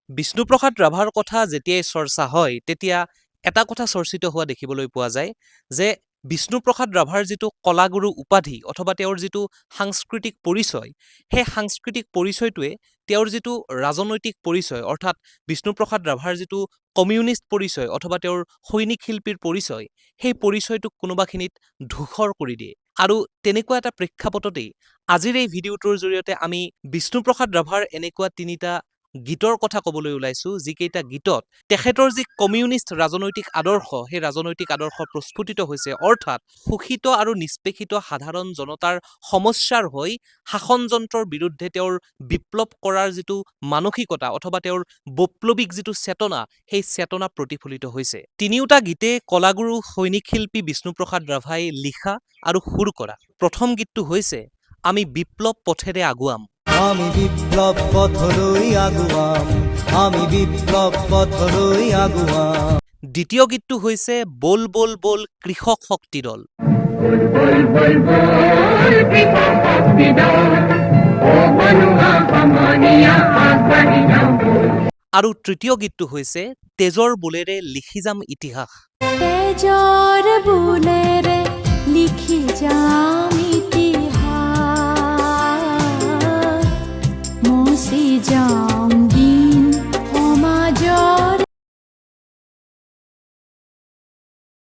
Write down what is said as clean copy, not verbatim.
বিষ্ণুপ্ৰসাদ ৰাভাৰ কথা যেতিয়াই চৰ্চা হয়, তেতিয়া এটা কথা চৰ্চিত হোৱা দেখিবলৈ পোৱা যায় যে বিষ্ণুপ্ৰসাদ ৰাভাৰ যিটো কলাগুৰু উপাধি অথবা তেওঁৰ যিটো সাংস্কৃতিক পৰিচয়, সেই সাংস্কৃতিক পৰিচয়টোৱে তেওঁৰ যিটো ৰাজনৈতিক পৰিচয়, অৰ্থাৎ বিষ্ণুপ্ৰসাদ ৰাভাৰ যিটো কমিউনিষ্ট পৰিচয় অথবা তেওঁৰ সৈনিক শিল্পীৰ পৰিচয়, সেই পৰিচয়টোক কোনোবাখিনিত ধূসৰ কৰি দিয়ে। আৰু তেনেকুৱা এটা প্ৰেক্ষাপটতেই আজিৰ এই ভিডিঅ'টোৰ জৰিয়তে আমি বিষ্ণুপ্ৰসাদ ৰাভাৰ এনেকুৱা তিনিটা গীতৰ কথা ক'বলৈ ওলাইছোঁ, যিকেইটা গীতত তেখেতৰ যি কমিউনিষ্ট ৰাজনৈতিক আদৰ্শ, সেই ৰাজনৈতিক আদৰ্শ প্ৰস্ফুটিত হৈছে, অৰ্থাৎ শোষিত আৰু নিষ্পেষিত সাধাৰণ জনতাৰ সমস্যাৰ হৈ শাসনযন্ত্ৰৰ বিৰুদ্ধে তেওঁৰ বিপ্লৱ কৰাৰ যিটো মানসিকতা অথবা তেওঁৰ বৈপ্লৱিক যিটো চেতনা, সেই চেতনা প্ৰতিফলিত হৈছে। তিনিওটা গীতে কলাগুৰু সৈনিক শিল্পী বিষ্ণুপ্ৰসাদ ৰাভাই লিখা আৰু সুৰ কৰা। প্ৰথম গীতটো হৈছে আমি বিপ্লৱ পথেৰে আগুৱাম। আমি বিপ্লৱ পথলৈ আগুৱাম, আমি বিপ্লৱ পথলৈ আগুৱাম। দ্বিতীয় গীতটো হৈছে বল বল বল কৃষক শক্তি দল। বল বল বল বল কৃষক শক্তি দল, ও বনুৱা সমনীয়া, আগবাঢ়ি যাওঁ বল। আৰু তৃতীয় গীতটো হৈছে তেজৰ বোলেৰে লিখি যাম ইতিহাস। তেজৰ বোলেৰে লিখি যাম